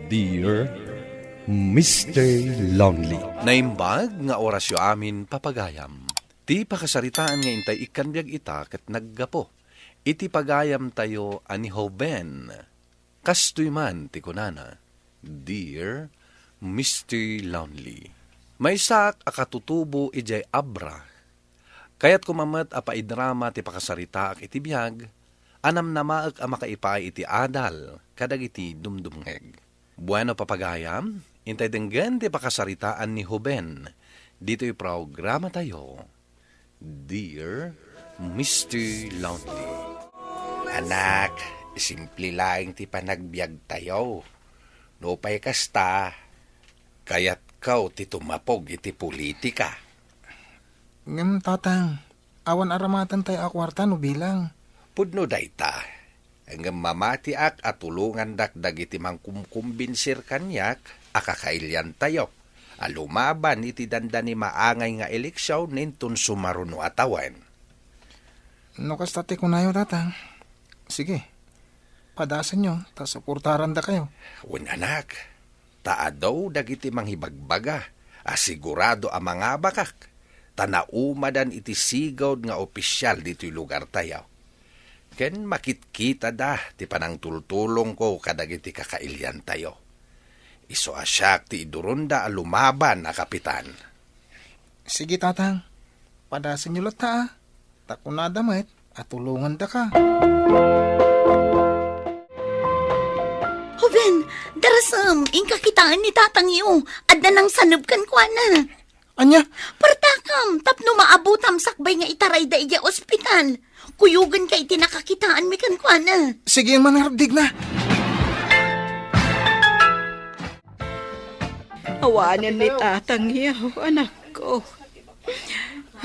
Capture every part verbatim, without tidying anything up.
Dear Mister Lonely. Naimbag nga orasyo amin, papagayam. Ti pakasaritaan nga intay ikkan biag ita ket naggapu iti pagayamtayo a ni Joven. Kastoy man ti kunana, "Dear Mister Lonely, maysaak a katutubo idiay Abra. Kayatko met a paidrama ti pakasaritaak iti biag a namnamaek a makaipaay iti adal kadagiti dumdumngeg." Bueno, papagayam, intay denggen ti pakasaritaan ni Joven ditoy programatayo, Dear Mister Lonely. Anak, simple laeng ti panagbiagtayo. Nupay kasta, kayatko ti tumapog iti politika. Ngem, Tatang, awan aramatentayo a kuarta no bilang. Pudno dayta. Ngem mamatiak a tulongandak dagiti mangkumkumbinsir kaniak a kakailiantayo a lumaban iti dandani maangay nga eleksion inton sumaruno a tawen. No kasta ti kunayo, Tatang, sige, padasenyo ta suportarandakayo. Wen, anak, ta adu dagiti mangibagbaga a sigurado a mangabakak, ta naumadan iti sigud nga opisial ditoy lugartayo. Ken makitkitada ti panangtultulongko kadagiti kakailiantayo. Isu a siak ti iduronda a lumaban a kapitan. Sige, Tatang. Padasenyo latta, a. Ta kunada met a tulongandaka. Joven, darasem, inka kitaen ni tatangyo. Adda nangsaneb kenkuana. Ania? Partakam, tapno maabutam sakbay nga itarayda idiay ospital. Kuyogenka iti nakakitaanmi kenkuana. Sige man, Roddigna. Awanen ni tatangyo, anakko.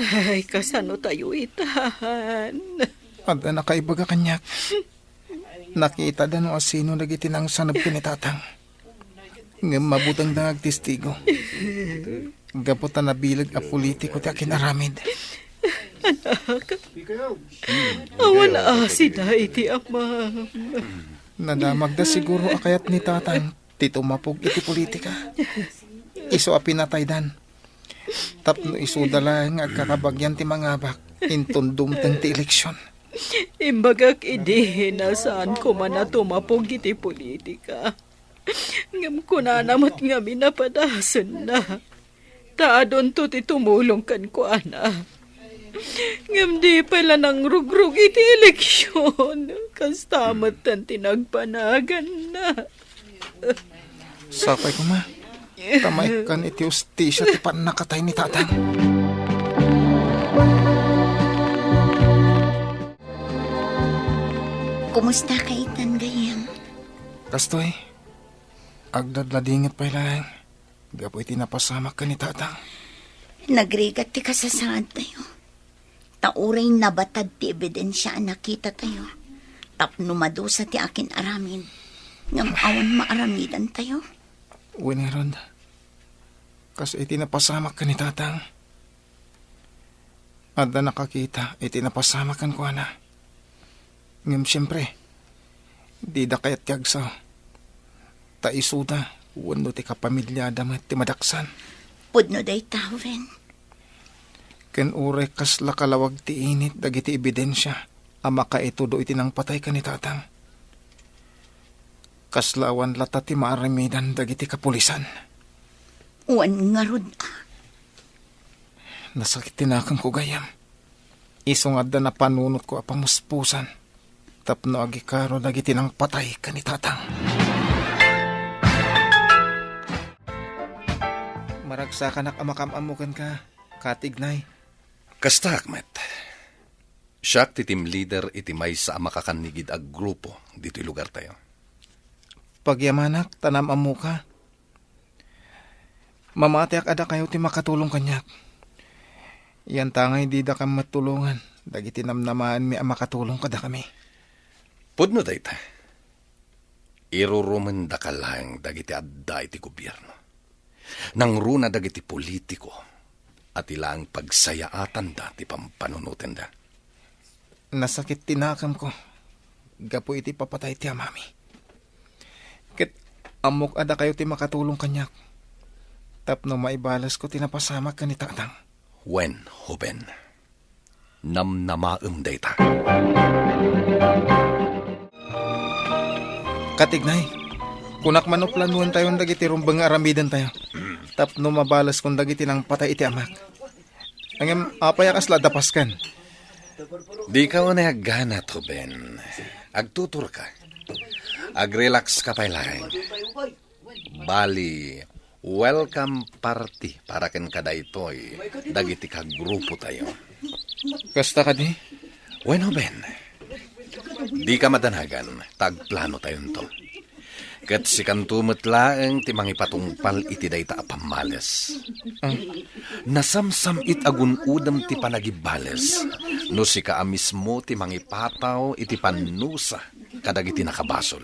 Ay, kasano tayo itan? Adda nakaibaga kaniak. Nakitada no asino dagiti nangsaneb ken ni Tatang. Ngem mabutengda nga agtestigo. Gapu ta nabileg a politiko ti akin-aramid. Anak, awan asida iti amam. Nadamagda siguro a kayat ni Tatang ti tumapog iti politika. Isu a pinataydan. Tapno isuda laeng nga agkakabagian ti mangabak inton dumteng ti eleksion. Imbagak idi, na saan koma a tumapog iti politika. Ngem kunana met ngamin a padasenna. Ta adunto ti tumulong kenkuana. Ngem di pay la nangrugrog iti eleksion. Kasta met ti nagpanaganna. Sapay koma, ta maikkan iti hustisia ti pannakatay ni Tatang. Kumusta ka itan, gayyem? Kastoy, agladladingit pay laeng gapu iti napasamak ken ni Tatang. Nagrigat ti kasasaadtayo. Ta uray nabatad ti ebidensia a nakitatayo, tapno madusa ti akin-aramid, ngem awan maaramidantayo. Wen ngarud, kas iti napasamak ken ni Tatang, adda nakakita iti napasamak kenkuana. Ngem siempre, dida kayat ti agsaw. Ta isuda wenno ti kapamiliada met ti madaksan. Pudno dayta, Joven. Ken uray kasla kalawag ti init dagiti ebidensia a makaitudo iti nangpatay ken ni Tatang, kasla awan latta ti maaramidan dagiti kapulisan. Wen ngarud, a. Nasakit ti nakemko, gayyem. Isu nga adda napanunotko a pamuspusan tapno agikaro dagiti nangpatay ken ni Tatang. Maragsakanak a makaam-ammo kenka, Katignay. Kastaak met. Siak ti team leader iti maysa a makakannigid a grupo ditoy lugartayo. Pagyamanak ta naam-ammoka. Mamatiak a dakayo ti makatulong kaniak. Yantangay didakam met tulongan dagiti namnamaenmi a makatulong kadakami. Pudno dayta. Irurumendaka laeng dagiti adda iti gobierno. Nangruna dagiti politiko a ti laeng pagsayaatanda ti pampanunotenda. Nasakit ti nakemko gapu iti papatay ti amami. Ket Ammok a dakayo ti makatulong kaniak tapno maibalesko ti napasamak ken ni Tatang. Wen, Hoben. Namnamaem dayta. Katignay, kunak man no planoentayon dagiti rumbeng nga aramidentayo tapno mabaleskon dagiti nangpatay iti amak. Ngem apay a kasla dapaskan? Dika unay agganat, Hoben. Agtuturka. Agrelaxka pay laeng. Bali, welcome party para ken kadaytoy dagiti kagrupotayo. Kasta kadi? Wen, Hoben. Dika madanagan, ta agplanotayonto. Ket sikanto met laeng ti mangipatungpal iti dayta a pammales. Ah. Nasamsam-it a gun-odem ti panagibales no sika a mismo ti mangipataw iti pannusa kadagiti nakabasol.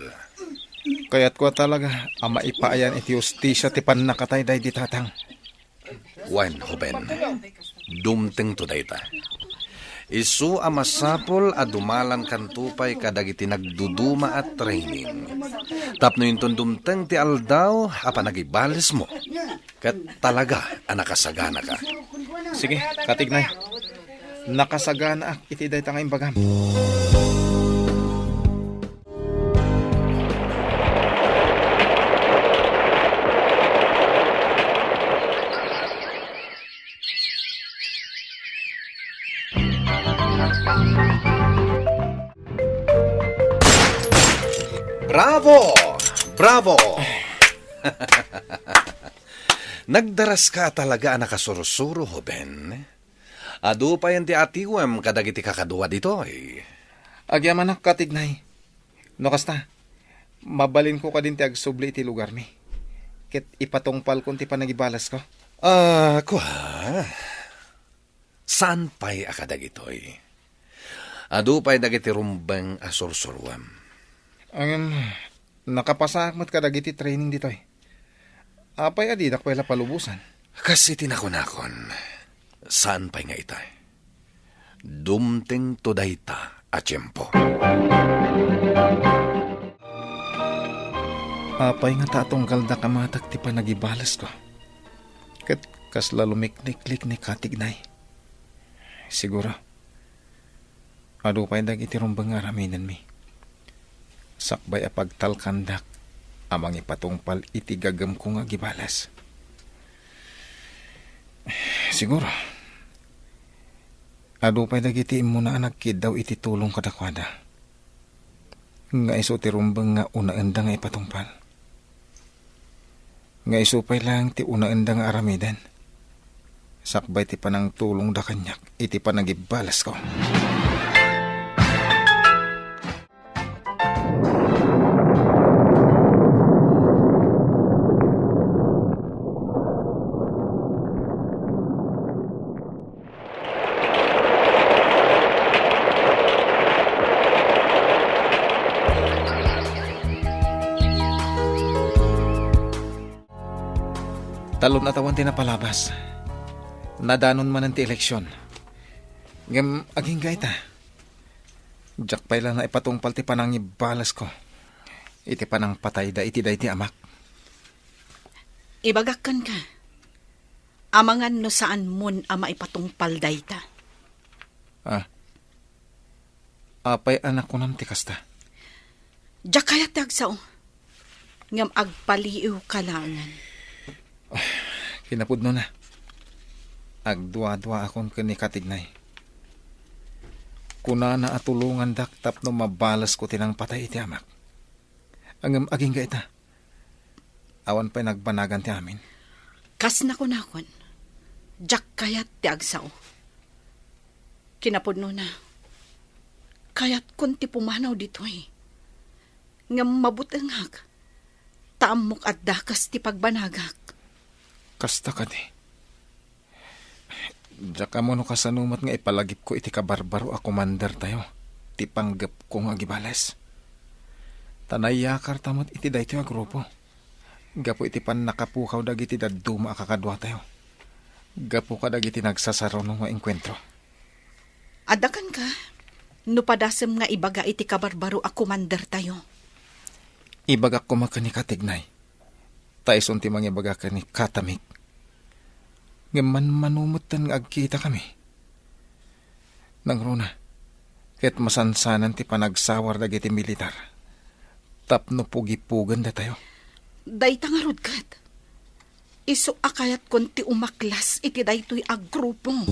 Kayatko a talaga a maipaayan iti hustisia ti pannakatay daydi Tatang. Wen, Hoben, dumtengto dayta. Isu a masapul a dumalankanto pay kadagiti nagduduma a training. Tapno inton dumteng ti aldaw a panagibalesmo, ket talaga a nakasaganaka. Sige, Katignay. Nakasaganaak iti dayta nga imbagam. Bravo! Bravo! Nagdaraska talaga a nakasursuro, Hoben. Adu payen ti atiwem kadagiti kakadua ditoy. Agyamanak, Katignay. No kasta, mabalinko kadin ti agsubli iti lugarmi. Ket ipatungpalkon ti panagibalesko. Ah, kua. Saan pay a kadagitoy? Adu pay dagiti rumbeng a sursuruem. Ngem, nakapasaak met kadagiti training ditoy. Apay a didak pay la palubosan? Kas iti nakunakon, saan pay nga ita. Dumtengto dayta a tiempo. Apay ngata a tunggaldak a matek ti panagibalesko? Ket kasla lumikliklik ni Katignay. Siguro, adu pay dagiti rumbeng nga aramidenmi. Sakbay a pagtalkandak a mangipatungpal iti gagemko nga agibales. Siguro, adu pay dagiti immuna a nagkiddaw iti tulong kadakuada. Nga isu ti rumbeng nga unaenda nga ipatungpal. Nga isu pay laeng ti unaenda nga aramiden. Sakbay ti panangtulongda kaniak iti panagibalesko. Talon a tawen ti napalabas. Nadanon manen ti eleksion. Ngem agingga ita. Diak pay la naipatungpal ti panangibalesko iti panangpatayda iti daydi amak. Ibagak kenka, amangan no saanmon a maipatungpal dayta. Ah. Apay a nakunam ti kasta? Diak kayat ti agsao, ngem agpaliiwka laengen. Kinapudnona, agduaduaakon ken ni Katignay. Kunana a tulongandak tapno mabalesko ti nangpatay iti amak. Ngem agingga ita. Awan pay nagbanagan ti amin. Kas nakunakon, diak kayat ti agsao. Kinapudnona, kayatkon ti pumanaw ditoy. Ngem mabutengak, ta ammok a dakes ti pagbanagak. Kasta kadi. Diak ammo no kasano met nga ipalagipko iti kabarbaro a komandertayo ti panggepko nga agibales. Ta nayakarta met iti daytoy a grupo gapu iti pannakapukaw dagiti dadduma a kakaduatayo gapu kadagiti nagsasaruno nga engkuentro. Adda kenka, no padasem nga ibaga iti kabarbaro a komandertayo. Ibagak koma ken ni Katignay. Ta isun ti mangibaga ken ni Katamik. Ngem manmano metten nga agkitakami. Nangruna, ket masansanan ti panagsawar dagiti militar tapno pugipugen datayo. Dayta ngarud ket, isu a kayatkon ti umaklas iti daytoy a grupo.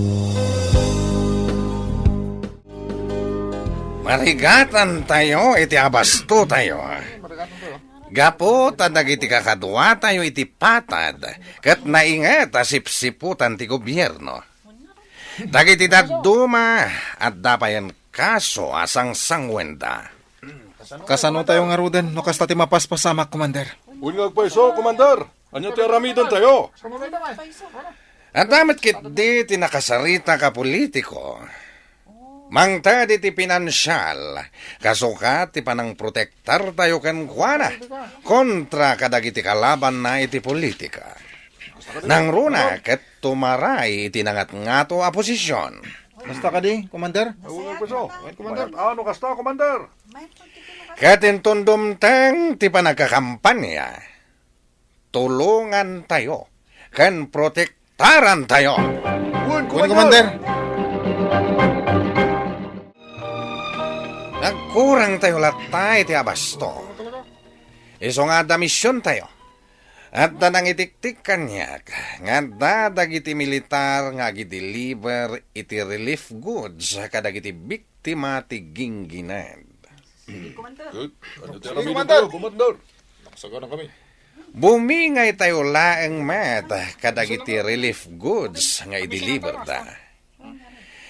Marigatantayo iti abastotayo. Gapu ta dagiti kakaduatayo iti patad ket nainget a sipsiputan ti gobierno. Dagiti dadduma, adda payen kaso a sangsangwenda. Kasano tayo ngaruden no kasta ti mapaspasamak, Commander? Wen nga agpayso, Commander. Ania ti aramidentayo? Adda met ketdi ti nakasaritak a politiko. Mangted iti pinansial, kasukat ti panangprotektartayo kenkuana kontra kadagiti kalabanna iti politika. Nangruna ket tumaray iti nangatngato a posisyon. Kasta kadi, Commander? Wen, Commander. Ano kasta, Commander? Ket inton dumteng ti panagkakampanya, tulongantayo ken protektarantayo. Wen, Commander. Agkurangtayo latta iti abasto. Isu nga adda misiontayo. Adda nangitiktik kaniak nga adda dagiti militar nga agideliver iti relief goods kadagiti biktima ti ginggined. Sige, Commander. Good. Ano ti aramidentayo, Commander? Nakasagana kami. Bumingaytayo laeng met kadagiti relief goods nga ideliverda.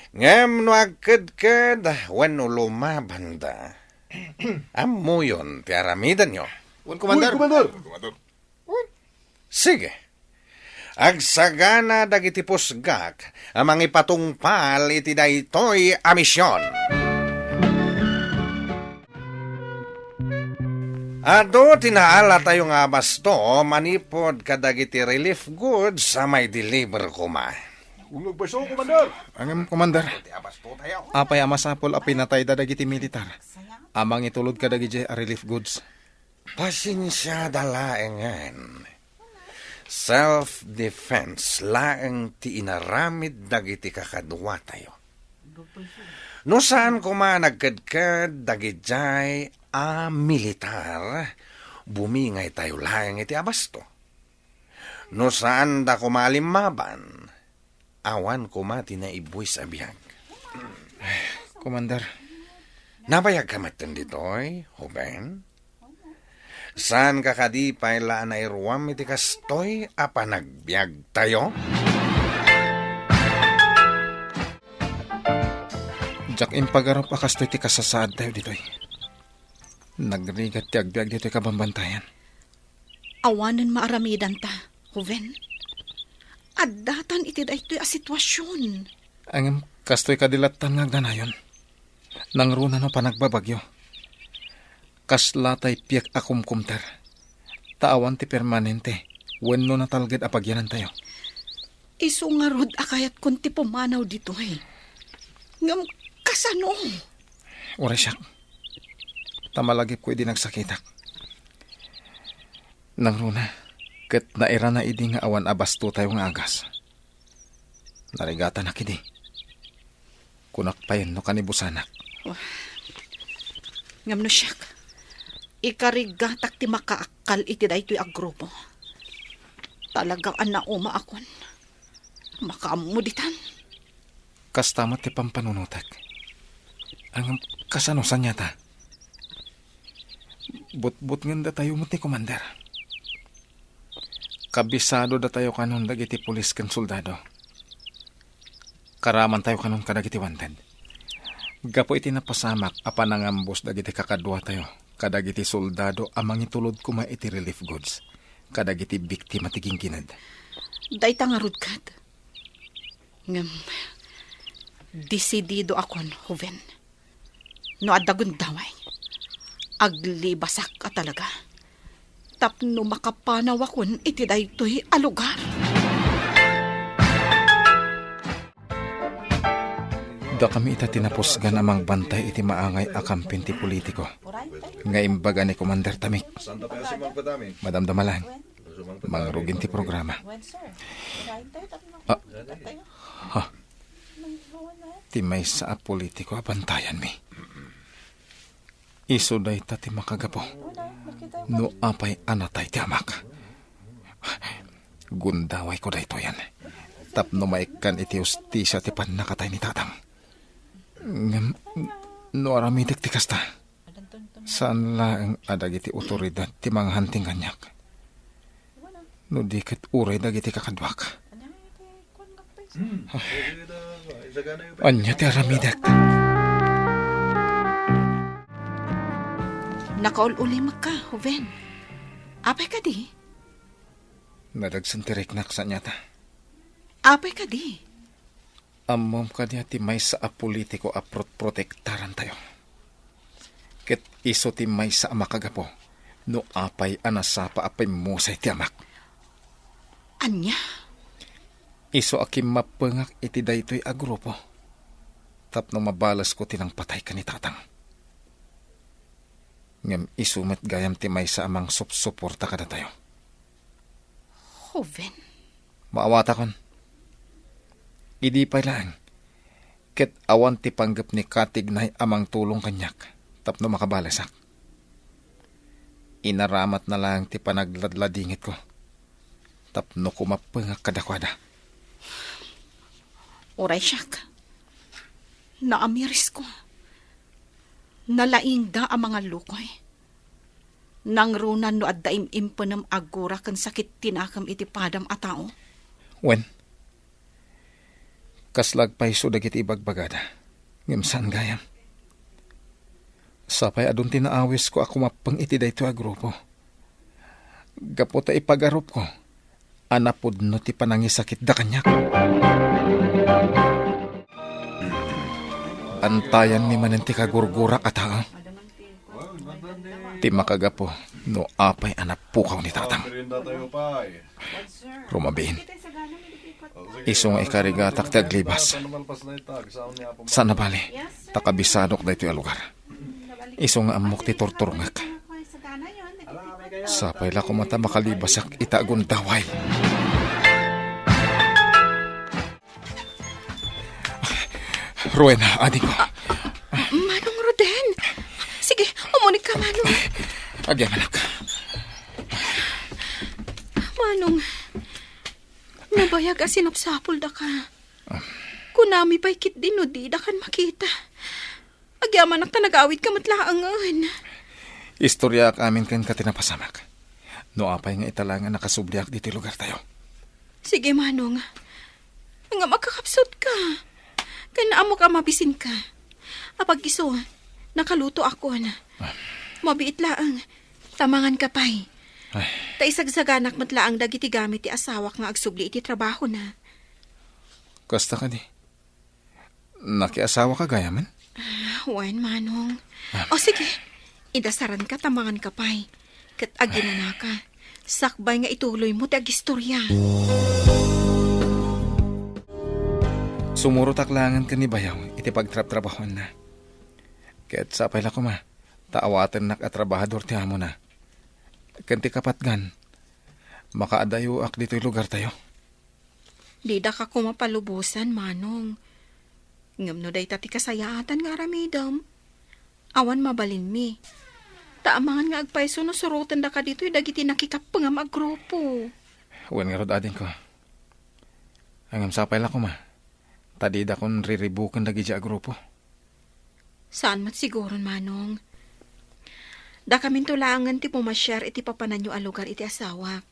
Ngem no agkedked wenno lumabanda, ammoyon ti aramidenyo. Wen, Commander. Wen, Commander. Sige. Agsagana dagiti pusgak a mangipatungpal iti daytoy a mision. Adu ti naalatayo nga abasto manipud kadagiti relief goods a maideliver koma. Wen nga agpayso, Commander. Ngem, Commander, apay a masapul a pinatayda dagiti militar a mangitulod kadagiti relief goods? Pasensiada laengen. Self-defense laeng ti inaramid dagiti kakaduatayo. No saan koma a nagkedked dagidiay a militar, bumingaytayo laeng iti abasto. No saanda koma a limmaban, awan koma ti naibuis a biag. Commander. Nabayagka metten ditoy, Hoben? Saanka kadi pay la a nairuam iti kastoy a panagbiagtayo? Diak impagarup a kastoy ti kasasaadtayo ditoy. Nagrigat ti agbiag ditoy kabambantayan. Awanen maaramidanta, Joven. Addatan iti daytoy a sitwasion. Ngem kastoy kadi lattan nga agdanayon. Nangruna no panagbabagyo. Kasla tay piek a kumkumter. Ta awan ti permanente wenno natalged a pagyanantayo. Isu ngarud a kayatkon ti pumanaw ditoy. Ngem kasano? Uray siak. Ta malagipko idi nagsakitak. Nangruna, ket nairana idi nga awan a bastotayo nga agas. Narigatanak idi. Kunak payen no kanibusanak. Wah. Ngem no siak, ikarigatak ti makaakkal iti daytoy a grupo. Talaga a naumaakon. Makaammo ditan. Kasta met ti pampanunotek. Ngem kasano saniata? Butbutngendatayo met ni Commander. Kabisado datayo kanon dagiti pulis ken soldado. Karamantayo kanon kadagiti wanted. Gapu iti napasamak a panangambus dagiti kakaduatayo kadagiti soldado a mangitulod koma iti relief goods kadagiti biktima ti ginggined. Dayta ngarud ket. Ngem, desididoakon, Joven. No adda gundaway, aglibasak a talaga. Tapno makapanawakon iti daytoy a lugar. Dakami ita ti napusgan a mangbantay iti maangay a kampin ti politiko nga imbaga ni Commander Tamik. Madamdama laeng. Mangrugin ti programa. Ah, ha. Ti maysa a politiko a bantayanmi. Isu dayta ti makagapu no apay a natay ti amak. Gundawayko daytoyen tapno maikkan iti hustisia ti pannakatay ni tatang. Ngem no aramidek ti kasta, saan laeng a dagiti otoridad ti manghunting kaniak, no di ket uray dagiti kakaduak. Ania ti aramidek? Nakaul-ulimekka, Joven. Apay kadi? Nadagsen ti riknak, saan ita. Apay kadi? Ammom kadi a ti maysa a politiko a protprotektarantayo ket isu ti maysa a makagapu no apay a nasapa a pimmusay ti amak. Ania? Isu a kimmappengak iti daytoy a grupo tapno mabalesko ti nangpatay ken ni tatang. Ngem isu met gayam ti maysa a mangsupsuporta kadatayo. Joven. Maawatakon. Idi pay laeng, ket awan ti panggep ni Katignay a mangtulong kaniak tapno makabalesak. Inaramatna laeng ti panagladladingitko tapno kumappengak kadakuada. Uray siak, naamirisko. Nalaingda a mangallukoy. Nangruna no adda im-impenem a gura ken sakit ti nakem iti padam a tao. Wen, kasla agpayso dagiti ibagbagada, ngem saan gayam. Sapay a dun ti naawisko a kumappeng iti daytoy a grupo. Gapu ta ipagarupko a napudno ti panangisakitda kaniak. Antayanmi manen ti kagurgurak a tao. Ti makagapu no apay a napukaw ni tatang. Rumabiin. Isu nga ikarigatak ti aglibas. Saan a bale, ta kabisadok daytoy a lugar. Isu nga ammok ti turturongek. Sapay la koma ta makalibasak ita a gundaway. Rowena, adingko. Manong Roden! Sige, umunig ka, Manong. Agyamanak. Manong, nabayag a sinapsapulda ka. Kunami pay ketdi no dida kan makita. Agyamanak ta nagawid ka met laengen. Istoryaak amin kenka ti napasamak. No apay nga ita laeng a nakasubliak ditoy lugartayo. Sige, Manong. Nga makakapsut ka. Ken ammok a mabisin ka. Apag isu, nakaluto akon. Ah. Mabiit laeng. Ta mangan ka pay. Ay. Ta isagsaganak met laeng dagiti gamit ti asawak nga agsubli iti trabahona. Kasta kadi. Nakiasawaka gayamen? Ah, wen, Manong. Ah. O sige, idasaranka ta mangan ka pay. Ket aginanaka, sakbay nga ituloymo ti agistorya. Sumurotak laengen ken ni Bayaw iti pagtrabtrabahoanna. Ket sapay la koma, ta awatennak a trabahador ti amona. Ken ti kapatgan, makaadayoak ditoy lugartayo. Didaka koma palubosan, Manong. Ngem no dayta ti kasayaatan nga aramidem, awan mabalinmi. Ta amangan nga agpayso no surotendaka ditoy dagiti nakikappengam a grupo. Wen ngarud, adingko. Ngem sapay la koma, ta didakon riribuken dagiti a grupo. Saan met siguron, Manong. Dakaminto laengen ti pumasiar iti papananyo a lugar iti asawak.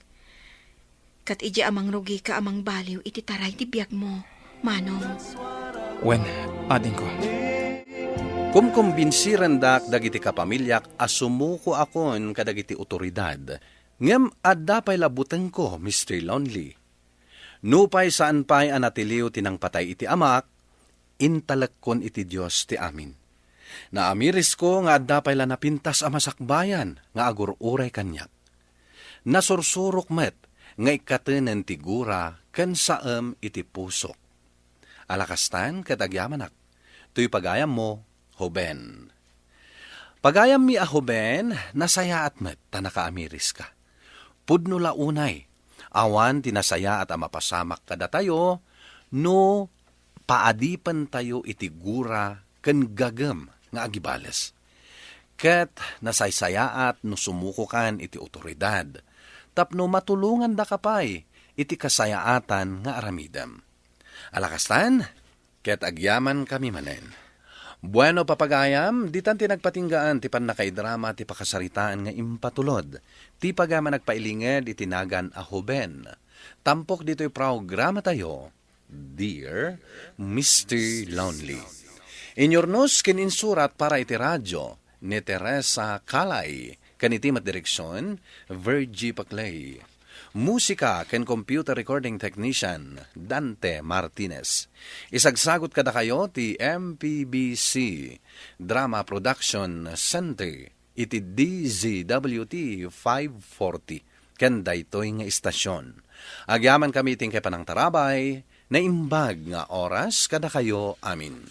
Ket idiay a mangrugika a mangbaliw iti taray ti biagmo, Manong. Wen, adingko. Kumkumbinsirendak dagiti kapamiliak a sumukoakon kadagiti otoridad, ngem adda pay la butengko, Mister Lonely. Nupay saan pay a natiliw ti nangpatay iti amak, intalekkon iti Dios ti amin. Naamirisko nga adda pay la napintas a masakbayan nga agur-uray kaniak. Nasursurok met nga ikkatenen ti gura ken saem iti pusok. Ala kastan ket agyamanak, toy pagayammo, Hoben. Pagayammi a Hoben, nasayaat met ta nakaamiriska. pudno la unay. Awan ti nasayaat a mapasamak kadatayo no paadipentayo iti gura ken gagem nga agibales. Ket nasaysayaat no sumukokan iti awtoridad tapno matulongandaka pay iti kasayaatan nga aramidem. Alakastan, ket agyamankami manen. Bueno, papagayam, ditan ti nagpatinggaan ti pannakaidrama ti pakasaritaan nga impatulod ti pagaman agpailinged iti nagan a Hoben. Tampok ditoy programatayo, Dear Mister Lonely. Inyurnos ken insurat para iti radyo ni Teresa Calay, ken iti met direksion, Virgie Paclay. Musika ken computer recording technician, Dante Martinez. Isagsagot kadakayo ti M P B C Drama Production Center iti D Z W T five forty ken daytoy nga istasyon. Agyamankami iti inkay panangtarabay, naimbag nga oras kadakayo amin.